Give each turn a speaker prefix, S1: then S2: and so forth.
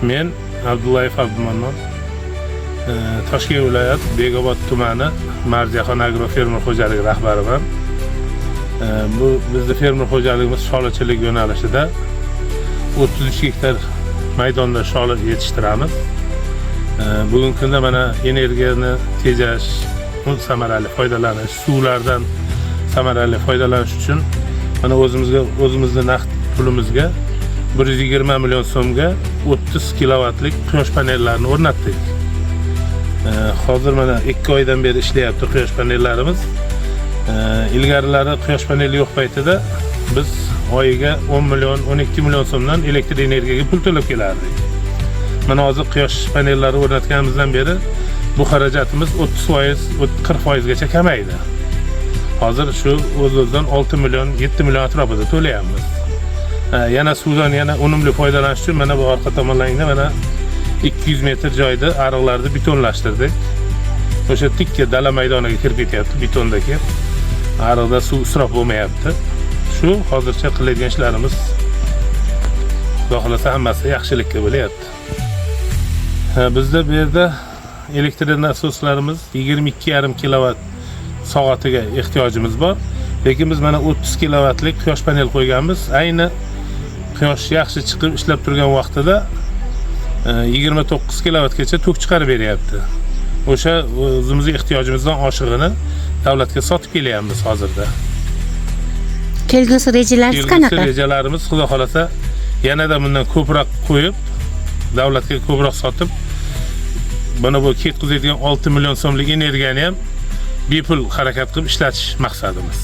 S1: Men Abdullayev Abdumannon, Toshkent viloyat Bekobod tumani Marjahon agro fermer xo'jaligi rahbariman. Bu bizni fermer xo'jaligimiz sholichilik yo'nalishida 33 gektar maydonda sholi yetishtiramiz. Bugungi kunda mana energiyani tejash, samarali foydalanish, suvlardan samarali foydalanish uchun mana o'zimizga, o'zimizni naqd pulimizga 120 million so'mga 30 kilovatlik quyosh panellarini o'rnatdik. Hozir mana 2 oydan beri ishlayapti quyosh panellarimiz. Ilgarilari quyosh paneli yo'q paytida biz oyiga 10 million, 12 million so'mdan elektr energiyaga pul to'lab kelardik. Mana hozir quyosh panellari o'rnatganimizdan beri bu xarajatimiz 30%, 40% gacha kamaydi. Hozir shu o'z-o'zidan 6 million, 7 million atrofida to'layapmiz. Yana suvdan yana unumli foydalanish uchun mana bu orqa tomonlarida mana 200 metr joyda ariqlarni betonlashtirdik. O'sha tikka dala maydoniga kirib ketyapti betondagi. Ariqda suv isrof bo'lmayapti. Shu hozircha qiladigan ishlarimiz, Xudo xohlasa, hammasi yaxshilikka bo'lyapti. Bizda bu yerda elektr nasoslarimiz 22,5 kilovat soatiga ehtiyojimiz bor. Lekin biz mana 30 kilovatlik quyosh panel qo'yganmiz. Ayni quyosh yaxshi chiqib ishlab turgan vaqtida 29 kilovatgacha tok chiqarib beryapti. O'sha o'zimizni ehtiyojimizdan oshig'ini davlatga sotib kelyapmiz hozirda.
S2: Kelgusi rejalaringiz
S1: Kelgusi
S2: qanaqa?
S1: rejalarimiz, Xudo xohlasa, yanada bundan ko'proq qo'yib, davlatga ko'proq sotib, mana bu ketkazadigan 6 million so'mlik energiyani ham bepul harakat qilib ishlatish maqsadimiz.